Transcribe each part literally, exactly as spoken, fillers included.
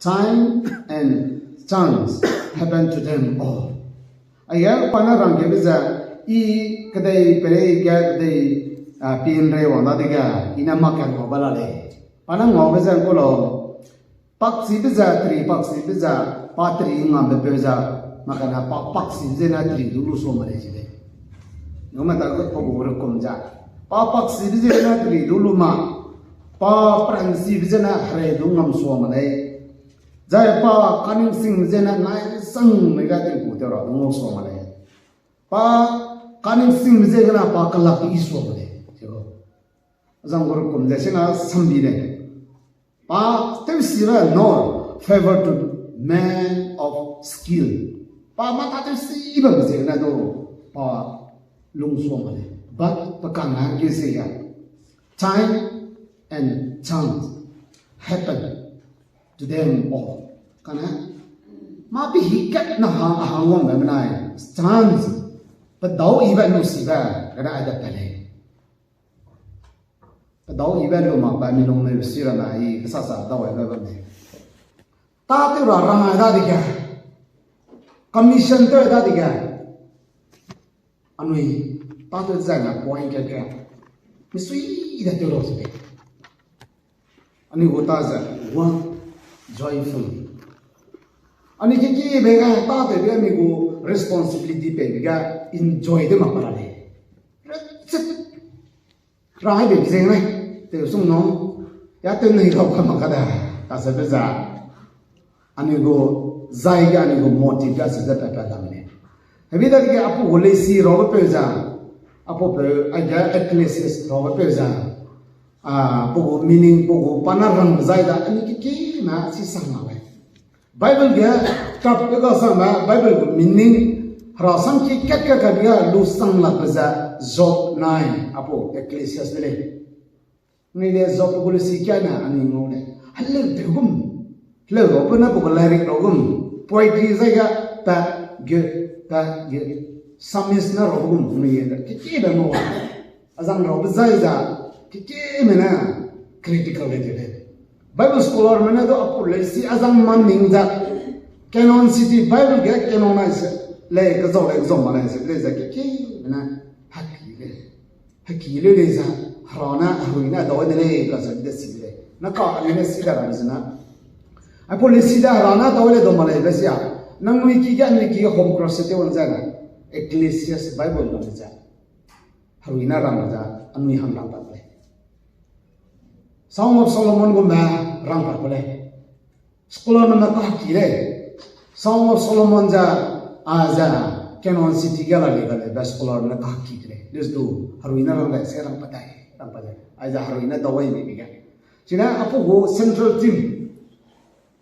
Time and chance happen to them all. Aige pa ne rangkebe ze, i kedei perei ge kedei, a, pin rei wang dadege, i ne mak ka ngau ba la lei. Pa ne ngaube ze ngkau lau, paksibe ze, teri paksibe ze, pa teri ngambe peu ze, mak kane pa paksibe ze ne teri du lu sua ma lei chi lei. Ngame ta ge pa gu rekum ze, pa paksibe ze ne teri du lu ma, pa pransibe ze ne herei du ngam sua ma lei. Zai pa kaningsingbe ze ne nai sangme ga tingku tew ra du ngau sua ma lei. Pa kaningsingbe ze gene pa kelak i sua ma lei. Azang gu rekum ze sena sambi lei. Pa tewsibe, nor favor to man of skill. Pa mâ tâ tewsi bambe ziegene du pa lungsua ma lei. But pe kangge ge ze ya, time and chance happen to them all. Kane, mâ pehî kat na hang, a hang wangbe benai, chance, pedau ibe nusibe, gene aide pa lei. Pedau ibe lu mak ba mi lung neu si ra na i kesasa dau aibe bam lei. Tâtew ra rang ai dadege, commission tew ai dadege, anui tâtew zai na point ke ke, misui de tew lau se lei. Anui gu ta ze, one, joyful. Anui kekibe ga tâtewbe anui gu responsibility peibe ga enjoy de mak ra lei. Rechit ra haibe ze ne, tew sung nung, ya tew nei rau ka mak ka da, kacheube ze, anui gu zai ge anui gu motive ga se ze pat pat lam lei. Hebi dadege apau gu leisi rabe peu ze, apau peu, aige Ecclesiastes rabe peu ze, a, pe gu meaning, pe gu pa ne rangbe zai da, anui kekime si sang mak lei. Bible ge, kapbe ga sangme, Bible gu meaning, hera samki kat ka kabi ga lu sang lakbe ze, Job nai, apau Ecclesiastes de lei. Nui le Job gu leisi kia ne anui ngau lei. Heleu tew gum. Heleu rabe ne pe gu lyric ra gum. Poetry zai ga, pa, ge, pa, ge. Psalmist ne ra gum, nui ye de. Kekibe ngau. Azang rabe zai za, kekime ne critical lei de lei. Bible scholarme ne du apau leisi azang maning za, canon city Bible ge canonize lei, kezau lei, kezau ma lei, ze lei ze kekime ne haki lei. Heki leu lei ze, hera ne, herui ne dau de lei, kacheube de si de lei. Na ka anui ne si da ra zena, aipau leisi da hera ne dau le dau ma lei be sia. Nangnui ki ge, anui ki ge home cross tew wang zai na, Ecclesiastes Bible lam ze, herui ne rang ze, anui hang rang pat lei. Song of Solomon gume rang pat ku lei. Scholarme ne kaheki lei. Song of Solomon ze, a ze, canon city ge la lei, ga lei be scholarme ne kaheki de lei. Lestu, herui ne rang lei, se rang pat dai, rang pat dai. Aize herui ne dau ai mi ge. Chine apau gu central theme.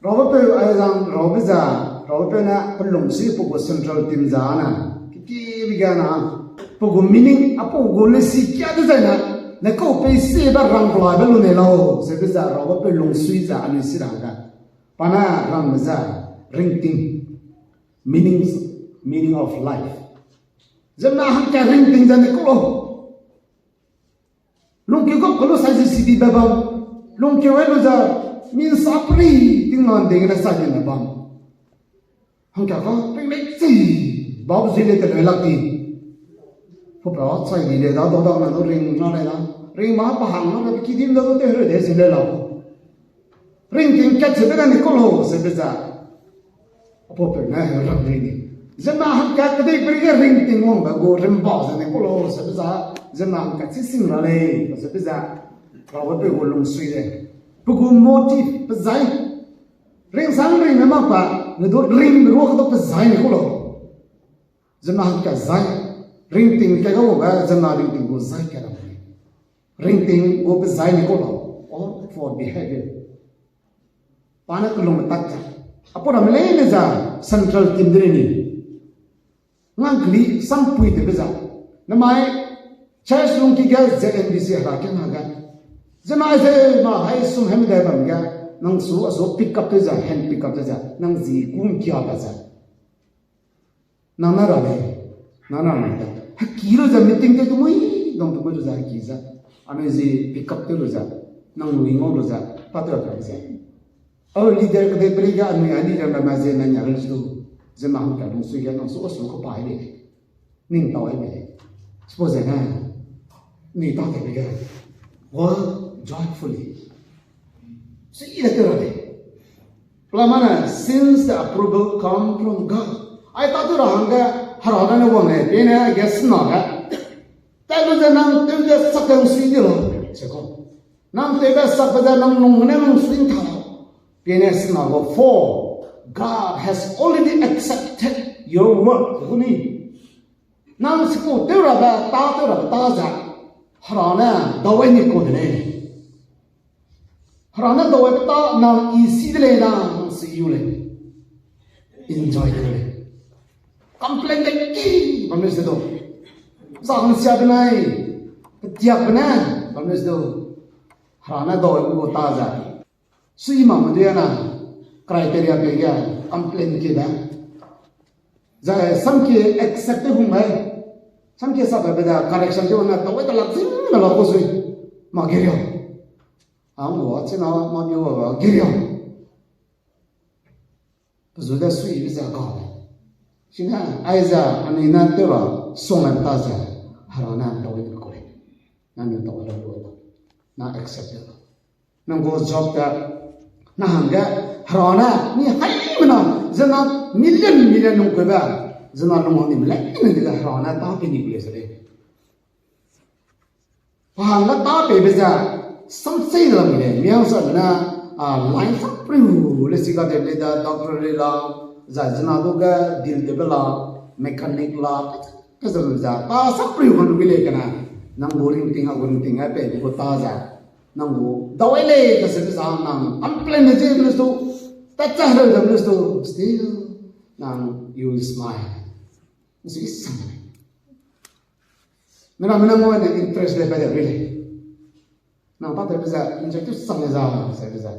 Rabe peu, aizang rabe za, rabe peu ne pelung si pe gu central theme za ne. Kekibe ga na, pe gu meaning, apau gu leisi kia de zai na, ne kau pei si be rang pelaibe lu nei lau, zeube za rabe peu lungsui za anui si rang ga. Pa ne rangme ze, ringting, meanings, meaning of life. Ziemmena hangka ringting ze ne kau lau. Lungkeu kau kelu sai zi sidibe bam. Lungkeu ai lu ze, min sapri, tinglan degene sai dine bam. Hangka ka, pei mei chi, bau zi le te lei lak di. Pau pa chai di le da, dau dau na du ring na lei na. Ring ma pa hang na, pe kidim da du te hreu de zi le lau. Ringting kat ze be ga ni kau lau, zeube za. Apau peu ne rang ri ni. Ziemmena hangka kedei peri ge ringting wangbe gu rimba ze ni kau lau, zeube za. Ziemmena hangka chi sing ra lei, zeube za. Rabe peu gu lungsui lei. Pe gu motive pe zai. Ringsang ringme mak pa, ne du ringbe ruak du pe zai ni kau lau. Ziemmena hangka zai. Ringting ka ga wangbe, ziemmena ringting gu zai ka ra lei. Ringting gu pe zai ni kau lau, or for behavior. Pa ne kelungme tak ze. Apau ramme leine ze central theme de lei ni. Ngang keli sampui tewbe ze. Namai church lungki ge Z N B C hera kena ge. Ziemmena ze ma hai sum hem dai bam ge. Nang su a su pick up tew ze, hand pick up tew ze. Nang zi kum kia ba ze. Nang na ra lei, nang na ra lei. Heki lu ze meeting tew tumui, dong tumui lu ze heki ze. Anui zi pick up tew lu ze, nang lui ngau lu ze, pa tew ra ze. Our leader kedei peri ge anui a leader me ma ze na nia ren su. Ze ma hangka lungsui ge nang su a su kepa ai lei. Ning tau ai lei. Suppose ne. Ni ta te ge. Work joyfully. Sui de te ra lei. Pelamane, since the approval come from God. Ai ta tu ra hangge, Hera ne wang lei, pe ne ge sena ge. Taibe ze nang tew de sak de sui di lo. Se ko. Nang tew de sak de nang nung ne nang sui ta. Pe ne sena go, for God has already accepted your work. Ku ni. Nang siku tew rabe, ta tew rabe ta ze. Hera ne, dau ai ni ku de lei. Hera ne dau ai ta nang i si de lei na, nang si yu lei. Enjoy de lei. Complain de ki, bam ne se do. Zang sia de nai. Ketiak be ne, bam ne se do. Hera ne dau ai ku ta ze. Sui ma me de na, criteria pe ge, complain ki da. Zai samki accept te hung mai. Samki sa be da correction te na, ta wai ta lak zing na la ko sui. Ma geriau. Ang wa, china ma mi wa geriau. Pezu da sui be za ga. Sina, ai za, ani na te ra, song an ta za, Hera na ta wai ta ko le. Na ni ta wai ta ko. Na accept te. Nang gu job ta, na hangge, Hera ne, ni hai mena, zena million million nung kube, zena lung hang ni mele, ni de Hera ne ta pe ni kule se de. Pa hangge ta pe be ze, sam sei de la mi le, mi hang sa na, a, line sa priu le si ga de le da, doctor le la, za zena du ge deal de be la, mechanic la, Ka ze lu ze, ta sa priu kan lu le kena, nang gu ringting, a gu ringting, a pe gu ta ze, nang gu dau ai lei, ka se za nang complain ne je lu stu, ta cha lu ze lu stu, still, nang you will smile. Nsi sang. Mena, mena mo ne interest le pa de ri le. Nang ta te pe ze, enjoy tu sang le za, se pe ze.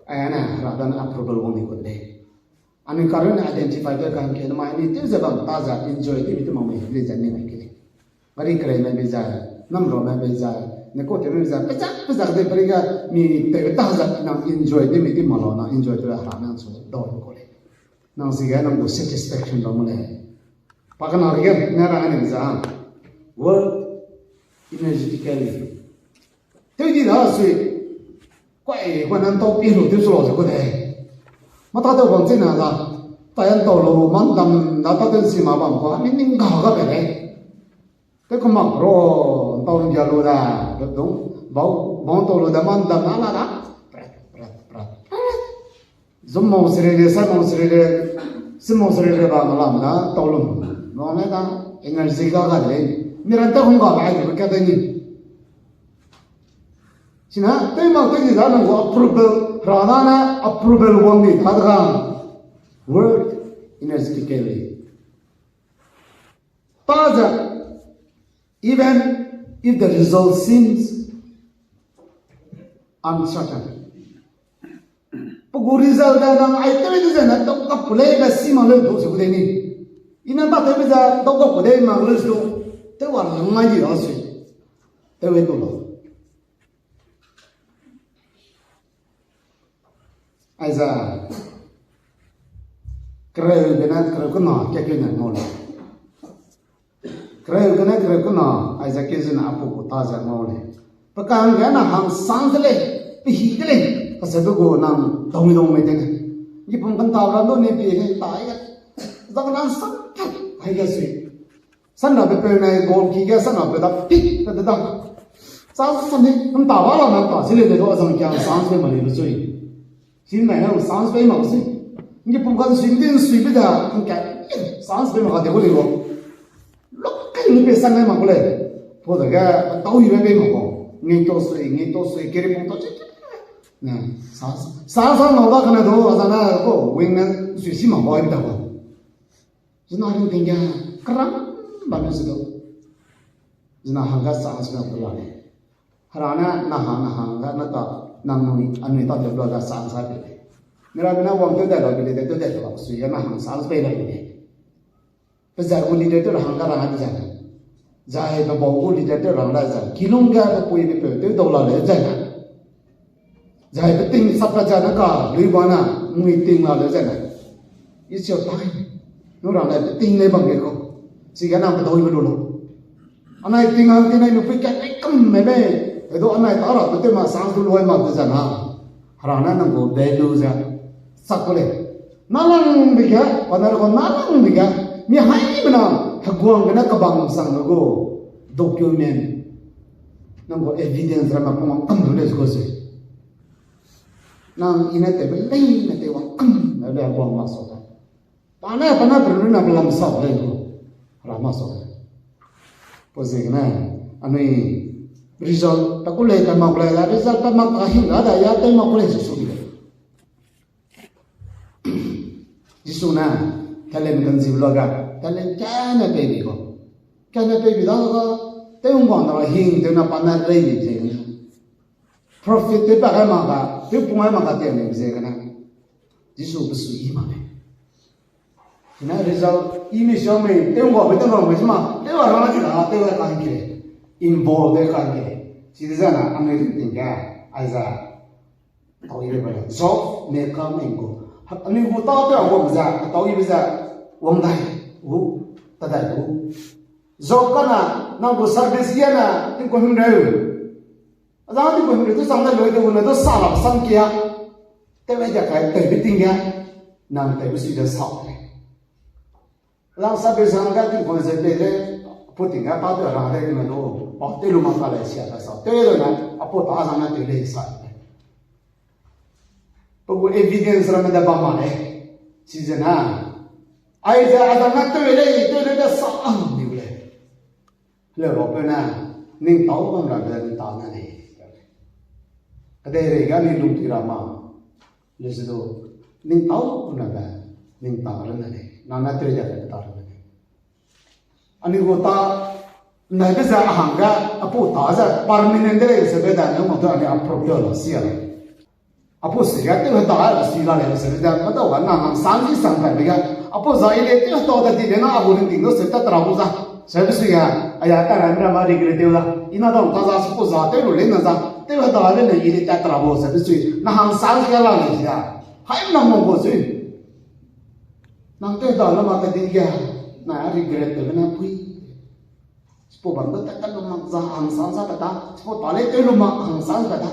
Ai ne, Hera dan approval wang ni ku de lei. Anui karun identify de kan ke, namai ni tew ze bam ta ze enjoy tew mi tew ma mei le ze ni mai ke lei. Gari kerei mai bei zai, namro mai bei zai, ne ko tew mai bei zai, pezak, pezak de peri ga mi tew ta ze nang enjoy tew mi tew ma lo, nang enjoy tew Hera nang su dau ko lei. Nang si ge nang gu satisfaction bam lei. Pa kena ge, ne ra ne za. Work energetically. Tew di da sui. Kuai, kuai nan tau pi lu tew su lo ze ku de. Mata tew bang china da. Ta yan tau lu, man dam da ta tew si ma bam kua, mi ning ga ga pe de. Tew ku mak ro, tau lu dia lu da. Dung, bau, bau tau lu da, man dam na la da. Prat, prat, prat, prat. Zum mau sirele, sai mau sirele, sim mau sirele ba ma lam da, tau lum. Nang ne da, energy ga ga de. Mi ran ta hung ga ba ai de ka de ni. Sina, tew mak tew di da nang gu approval, Hera ne approval wang di ta da. Work energetically. Ta ze, even if the result seems uncertain. Pe gu result da nang ai tew de ze na dau kap ku lei be si ma leu du se ku de ni. I na ta tew be ze dau kap ku de ma leu du. Tew wa nang ngai di la sui. Tew e du lo. Aiza, kereu gene kereu kena, ke kena ngau le. Kereu gene kereu kena, aiza ke zena apu ku ta ze ngau le. Pe kangge na hang sang de lei, pe hi de lei, kaseube gu nang dong dong mei de ne. Ngipum kan ta ra do ne pe ne ta ai ga. Zang nan sang kat, ai ga sui. San na pe pe ne goal kick ge san na pe da pick pe da. Sa sa ni, nta ba la na ta, si le de do azang kia sans pe ma le be sui. Si ne na sans pe ma si. Ngipum kan sui din sui pe da, nka sans pe ma ka de ko le go. Lok kai ni pe san ne ma ko le. Po da ga tau yi pe ma ko. Ngi to sui, ngi to sui, keri pung to chi. Na, sans, sans na da kana do, azang na ko, wing na sui si ma ko ai da ko. Zena ringting ge kerang bam ne se du. Zena hangge chance na ku la lei. Hera ne na hang, na hangge na ta, nangnui, anui ta tew la ga chance a pe lei. Mira mina wang tew dai la pe lei, tew dai la sui ya na hang chance pe la pe lei. Pe zai gu leader tew ra hangge ra hang zai. Zai pe bau gu leader tew ra hang zai. Kilung ge pe pui pe peu tew dau la lei zai na. Zai peting sappat zane ka, lui bana, mui ting la le zane. It's your time. Nu ra ne peting le bam ge ko. Sige na pe dau ibe lu lo. Anai ting hang tinai nu pui kat ai kam me me. Edo anai ta ra pe te ma sang du loi ma de zana. Hera ne nang gu value ze. Sak ko le. Nalang bige, panar ko nalang bige. Mi hai bena, heguang bena kabang sang gu document. Nang gu evidence ra ma pung kam du le ko se. Nang i ne tewbe leine tew wang kam, na le heguang ma sa da. Pa ne, pa ne, pe ru na pe lam sa le ko. Ra ma sa da. Pau ziegene, anui result ta ku le ta mak le, result ta mak ka hing ga da ya tew mak ku le su su bi le. Jisu ne talent kan zi lu ga, talent kane pei bi ko. Kane pei bi da ga, tew ngguang da hing tew na pa ne rei bi ze. Profit tew pa ga ma ga, tew pung ai ma ga te ne bi ze ga na. Jisu pe su i ma ne. Ina result i mi xiao mei, tew ngguang mei, tew ngguang mei ma, tew a ra di da, tew a kan ke. Involve de kan ke. Citizen a, anui ting ting ga, aiza. Tau ibe ba, job may come and go. Anui gu tâ tew a wang ze, tau ibe ze, wang dai, gu, ta dai gu. Job kana, nang gu service ye na, tingku himreu. Azang tingku himreu, tu sang dai loi de gu na, tu sa la sang kia. Tew ai dia kai, tew bi ting ya. Nang tew bi sui de sa. Lang sa be sang ga ting kong ze pe de, pu ting ga pa de rang de me lo, pa te lu ma ka le sia ka sa. Te lu na, a pu ta zang na te le sa. Pe gu evidence ra me da ba ma le. Si ze na. Ai ze a zang na te le, te le da sa ang ni le. Le ro pe na, ning tau bam ra de ning tau na le. Ka de re ga ni lung ti ra ma. Le se do, ning tau na de, ning tau ra na le. Na na te ja de ta ra na le. Ani gu ta, nai be ze a hang ga, a pu ta ze permanent de le se be da, nang ma tu ani a problem lo si a le. A pu si ga tew heda a si la le se be da, ma da wa nang hang sang si sang pai be ga. A pu za i le tew heda da di le na a gu ring ting do se ta tra bu za. Se be si ga, a ya ta ra mra ma regret tew da. I na dong ta za si pu za tew lu le na za. Tew heda le ne i le ta tra bu se be si. Na hang sang si ga la le si da. Hai na mo gu si. Nang tew da na ma ta di ga. Na regret tew na pui. Sipau bam da ta ta lu mak za hang sang sa pa ta. Sipau ta le tew lu mak hang sang pa ta.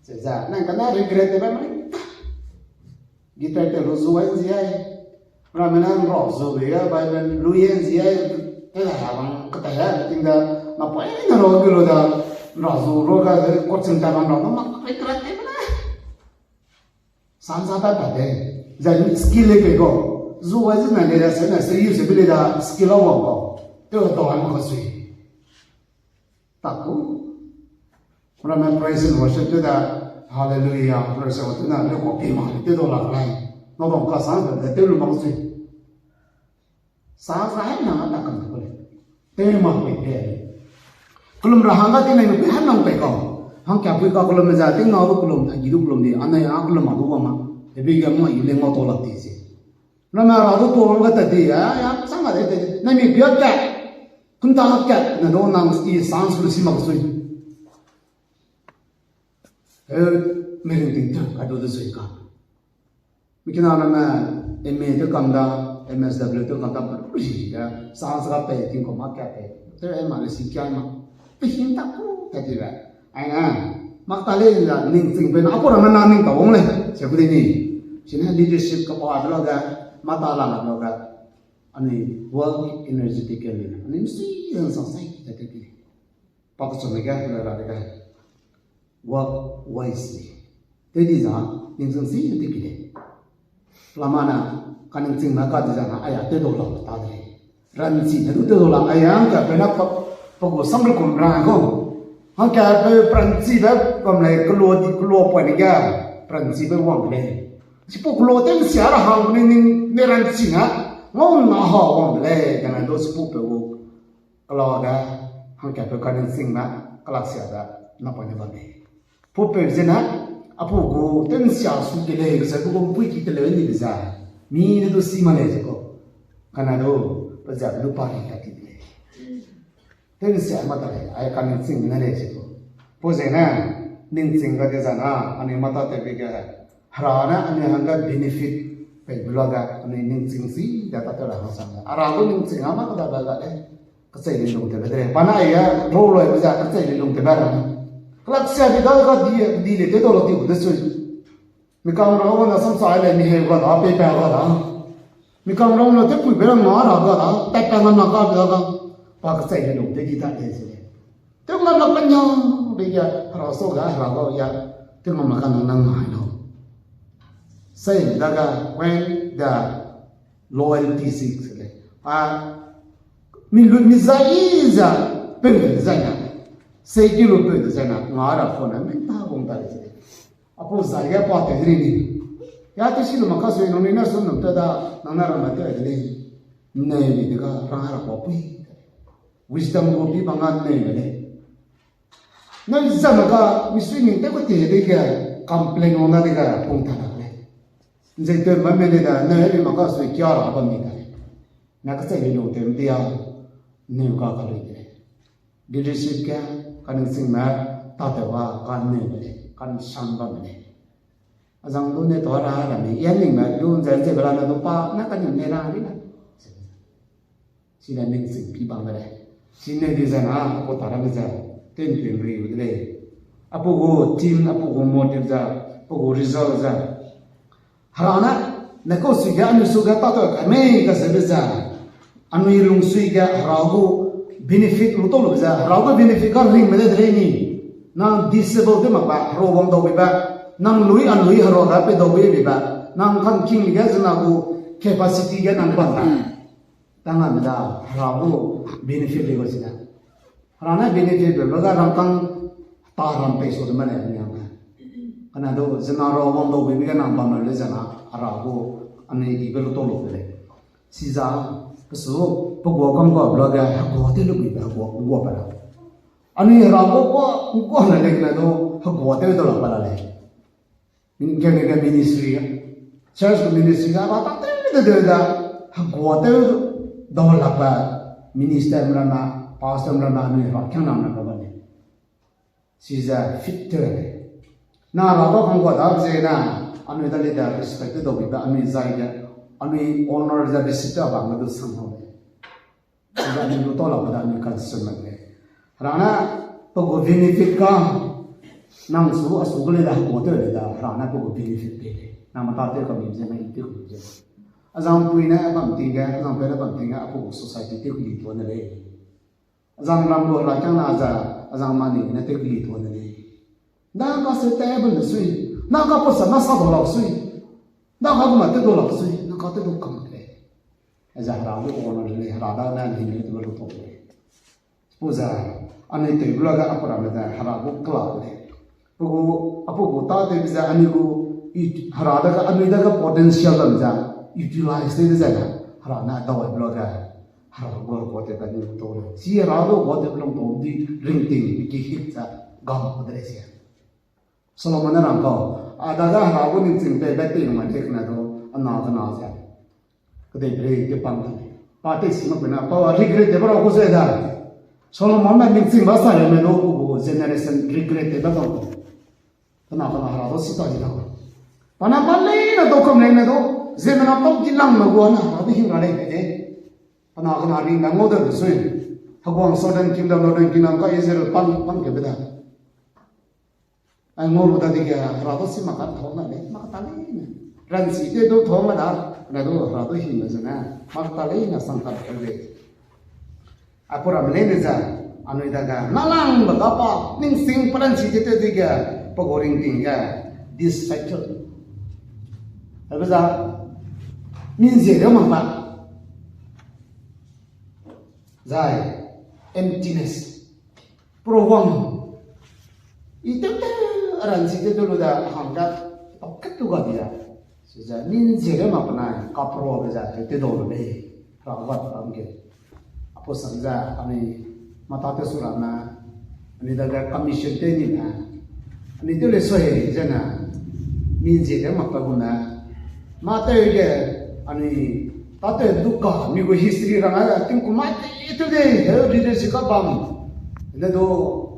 Se za, nang ka na regret tew ba ma. Guitar tew lu zu ai zi ai. Ra me na nra zu be ga, Bible lu ye zi ai. Te la ya bang ka ta ya, ting da, na pa ai na ro ge lu da, nra zu ro ga, ko ching ta bang ra, ma, ma, regret tew ba na. Sang sa ta ta de. Zai skill le pe ko. Zu wa zi na le da se na se use be le da skill a wang ko. Te wa dau ai ma ka sui. Ta ku. Mura me praise and worship te da hallelujah, praise and worship te na le ko pi ma te do la lai. No dong ka sang da te lu ma ka sui. Sa sa hai na ta kam ko le. Te ma pe pe. Kulum ra hang ga te na pe hai nang pe ko. Hang kya pui ka kulum za te na kulum, a gi du kulum di. Anai a kulum ma du wa ma. Te bi ga mo i le ngo to la ti si. Na na ra du to hang ga ta di ya, ya sang ga de te. Na mi bia ka. Kun ta ka na do nang i sang su si ma sui. Eh, mi ring ting ta ka do de sui ka. Mi kina na me M A tew kam da, M S W tew kam da, pa lu ri ga, sa sa pe ting ko ma ka pe. Te ai ma le si kia ma. Pe hin ta ku ka ti ba. Ai na, mak ta le la ning ching pe na, a pu ra me na ning ta wang le. Se ku de ni. Sine leadership ka pa lo ga, ma ta la lo ga. Ani work energetically. Ani si zan sa sai ta te pi. Pa ku chom ga, la ra ga. Work wisely. Te di za, ning ching si te ki de. Lama na, ka ning ching na ka di za na, aya te do la ta de. Ranchi ne du te do la, aya hang ka pe na pa, pa gu sam ru kum ra ko. Hang ka pe ranchi be, kam le kelo di, kelo pa ni ga, ranchi be wang le. Sipu kelo te sia ra hang ni ni, ni ranchi na, ngau na ha wang le, ka na do sipu pe wo. Kela ga, hangkatpeu ka ning sing na, kela sia da, na pa ne bam lei. Pupeu ze na, a pu gu, tew nsia su ke lei, ze gu gu mpui ki te leu ni de za. Mi ne du si ma lei ze ko. Kana du, pe za du pa ri ka ti de lei. Tew nsia ma ta lei, ai ka ning sing na lei ze ko. Pu ze na, Ningching ga dezai na, anui mata tewbe ge, Hera ne anui hangge benefit pei be luage, anui ningching si de ta tew ra hang sang de. Hera gu ningching a mâ keda ba ga de. Kechei le lung tewbe de lei. Pa na ya, ro loi be ze kechei le lung tewbe ra. Kelak sia bi da ga di, di le tew dau la di gu de sui. Mi kang rau na sam sa le mi heu ga da, pei pa ga da. Mi kang rau na tew pui be ra ma ra ga da, tat pa na na ga be da ga. Pa kechei le lung tew di ta de zi le. Tew ngam la kanya be ya, Hera so ga, Hera ga ya. Tew ngam la kanya nang ngai lo. Sei da ga, when the loyalty seeks le. A, mi lu mi zai i za, pe de zai na. Sei ki lu pe de zai na, nga ra phone na, mi ta gong ta de zi le. Apu zai ge pa te ri ni. Ya te si lu ma ka sui nang ni na sun nang te da, nang na ra ma te de ni. Nei ni de ga, ra ra pa pui. Wisdom gu pi bang a nei de ni. Nang zam ga, mi sui ning te ku ti de ge, complain wang na de ga, pung ta na le. Nzei te ma me de da, nei ni ma ka sui kia ra ba mi da le. Na kechei le lu te mdi a, neu ka ka lui de. Leadership ge, kaningching me, ta te wa, ka neu me le, kan san ba me le. Azang du ne to ra ra mi, ya ning me, du nze nze bela na du pa, na kaning ne ra ri na. Sine ningching pi bang de lei. Sine di zai na, apu ta ra me ze, ten ten ri u de lei. Apu gu team, apu gu motive ze, apu gu result ze. Hera ne, ne kau sui ge, anui su ge, ta tau kai mei ka ze be ze. Anui lung sui ge, Hera gu benefit lu tau lu be ze, Hera gu benefit ka ring me de de lei ni. Nang disable de mak ba, Hera wang dau bi ba. Nang lui, a lui, Hera ga pe dau bi bi ba. Nang kan king ge ze na gu capacity ge nang ban ba. Tang a me da, Hera gu benefit le gu si da. Hera ne benefit be, be ga rangkâng ta ram pei su de mane ni ang. Kana du, zena ro wang dau bi bi ga nang bam le zena, Hera gu anui di be lu tau lu de lei. Siza, pesu, pe gua kang gua bla ga, hegua te lu bi be, hegua, hegua pa la. Anui Hera gu gua, gua na le kana du, hegua te du la pa la lei. Min-, kene ga ministry ga. Church gu ministry ga, ba ta te de de da, hegua te dau lak ba, minister mrana, pastor mrana, anui Hera kiang nam na ba ne. Siza fit te le. Na ra ba kang gua da ze na, anui da le da respect te dau bi ba, anui zai ge, anui honor da respect te ba nge du sang hau le. Siza anui lu tau la ba da anui concern mak le. Hera ne, pe gu benefit ka, nang su, a su gu le da, hegua te le da, Hera ne pe gu benefit pe le. Na mata te ka mi ze, na i te ku ze. Azang pui ne bam ting ge, azang pui ne bam ting ge, a pe gu society te ku li tuan de lei. Azang ram gu Hera kiang na za, azang mani ne te ku li tuan de lei. Na ka se table de sui, na ka pe sa na sa dau la sui, na ka gu ma te dau la sui, na ka te dau kam de lei. Aize Hera gu honor le, Hera da na ni ne te lu tau le. Pu ze, anui tei bula ga apu ramme ze Hera gu kela le. Pu gu, apu gu ta tei ze anui gu, i, Hera da ga, anui da ga potential lam ze, utilize tei ze na, Hera na dau bula ga, Hera gu gu te ka ni lu tau le. Si Hera gu gu te lu tau di ringting ki hit ze, gam ku de le si. Solomon ne rang kau, a da ga Hera gu ningching tei be tei nung mai te kena du, a na ka na ze. Kedei pere te pang ta. Pa tei si mak pe na, pa regret te ba ra ku ze da. Solomon me ningching ba sa le me du, gu gu generation regret te ba kau. Kena kena Hera du si ta di da. Pa na pa lei na dau kam lei me du, ze me na pau di lang me gu na, Hera du hing ra lei pe de. Kena kena ring da ngau de sui. Heguang Southern Kingdom, Northern Kingdom ka Israel pang, pang ke be da. Ai ngau lu da di ge, Hera du si mak ka thau na le, mak ta le ne. Ranchi te du thau ma da, na du Hera du hi me ze ne, mak ta le ne sang ta le. A pu ram le ne ze, anui da ga, na lang ba ga pa, ningsing pa ranchi te te di ge, pa gu ringting ge, disciple. Hebe za, min zie de mak ba. Zai, emptiness. Program. I tew tew, a ranchi tew tew lu da, hang da, pau kat tu ga di da. Siza, min zie ge ma penai, kapro be za, tew tew dau lu lei. Ra ga ta ge. Apu sang za, anui, mata tew su ra na, anui da ga commission tew ni na. Anui tew le sui, zena, min zie ge ma pa gu na. Ma tew ge, anui, ta tew du ka, mi gu history rang a, tingku ma tew tew de, he leadership ka bam. Ne du,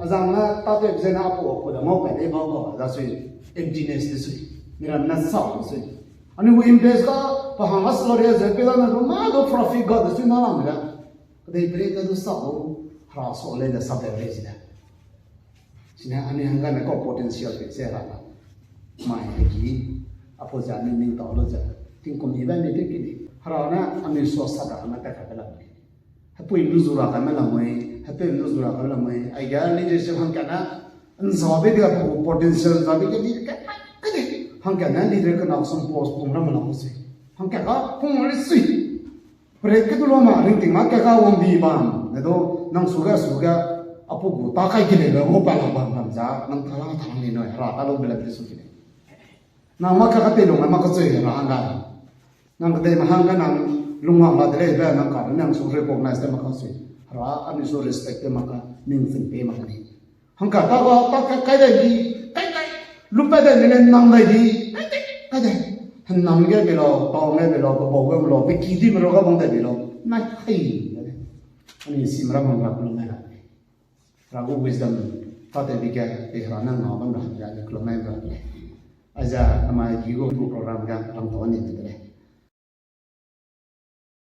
Azang ne tatewbe zene apu apu da ngau kai dei bam kau, da sui, emptiness de sui. Miramme ne sa de sui. Anui gu impress ka, pa hang a sorry ze pe da na du, ma du profit ga de sui na lam de. Kedei pere ka du sa du, hera so le de sa de re zi de. Sine anui hangga ne kau potential pe ze ra la. Mai hegi, apu ze anui ning tau lu ze. Tingkum ni ba ni te ki ni. Hera ne anui so sa da na ta ka de la ni. Hepui lu zu ra ka me lamui, hepui lu zu ra ka me lamui. Aige leadership hangkat na, nzabe de apu potential nzabe ke di ka, ka di. Hangkat na leader kena sum post pung ra me lamui sui. Hangkat ka pung le sui. Pere ke du lo ma ringting ma ke ka wang di bam, ne du, nang su ga su ga, apu gu ta kai ke le lo, mo pa la bam bam za, nang ta lang ta lang ni noi, hera ta lo be la te su ki ne. Nang ma ka ka te lung ma ka chui ra hangga. Nang kedei ma hangga nang lungwang la de lei be nang ka nang su recognize te ma ka sui. Hera anui su respect te ma ka, ning zin pe ma ka ni. Hangka ta ga, ta ka kai dai di, kai dai, lu pa dai ni le nang dai di, kai dai, kai dai. Hennam ge be lau, tau ge be lau, kebau ge be lau, pe ki di me lau, ga bang dai be lau. Nai hai. Anui sim ra bang ra kulu nai ra. Hera gu wisdom, ta te bi ge, pe hera nang na bang ra, ya kulu nai ra. Aiza, namai ki gu program ga, rang tau ni de lei.